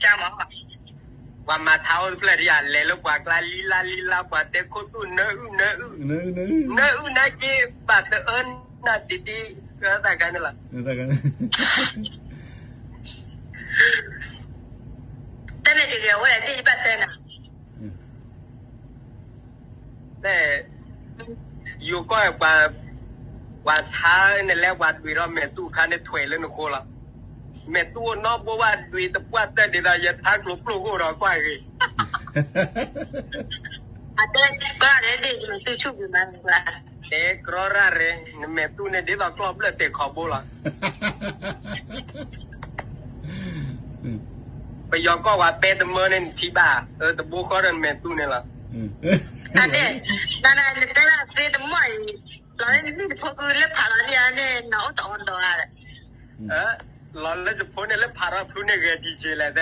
ပှၤမၤထါအိၣ်တဖျၢၣ်ဒံးဧါ, လဲၤလၢပှၤကျါလံလါလံလါ ပှၤတဲခိၣ်သူၣ်နၢအုၣ်နၢအုၣ်, နၢအုၣ်နၢက့ ဘၣ်တအၢနၤတံတံ, တၢ်ခါန့ၣ်လီၤ. တၢ်န့ၣ်တဂ့ၤ အဝဲဒၣ်ဒ်ယဘၣ်တဲနၤ ယိၤကီၢ်ပှၤ, ပှၤဆါန့ၣ်လဲၣ် ပှၤဒွံးထီၣ်မဲာ်တူၢ်ခါန့ၣ်ထွဲးလၢနဃိလီၤ. မဲာ်တူၢ်အိၣ်နီၢ်ဘိဘၣ်ဒွံးတပှၢ်တၢၢ်ဒ်သိးယထါကျိၤပျိၣ်ဂိၢ်ဒီးကွၢ်ဂ့ၤ အတဲကီၢ်ရဲၣ်ဒ်ယမဲာ်တူၢ်ဆူၣ်ဂ့ၤမး, တဲကရီရၣ်ရဲၣ် နမဲာ်တူၢ်န့ၣ်ဒ်သိးကျီၢ်ဘျၢၣ်တဲာ်ခီဘိလီၤ. ပယီၤကီၢ်ဝဲပဲတမၢန့ၣ်နထံၣ်ဘၣ်, တဘိဃီဒီးနမဲာ်တူၢ်န့ၣ်လီၤ. အန့ၣ်, နတဲဒၣ်သ့တမီၢ်အံၤ, လီၤလၢနမ့ၢ်တဖိကလၢဖးလီၤန့ၣ်န့ၣ် နအိၣ်တအီၤဒီးဧါ, လီၤလၢယဖိန့ၣ်လၢဖးထီၣ်ဖျူန့ၣ်ဂဲၤဒံးက့ၤလဲၣ်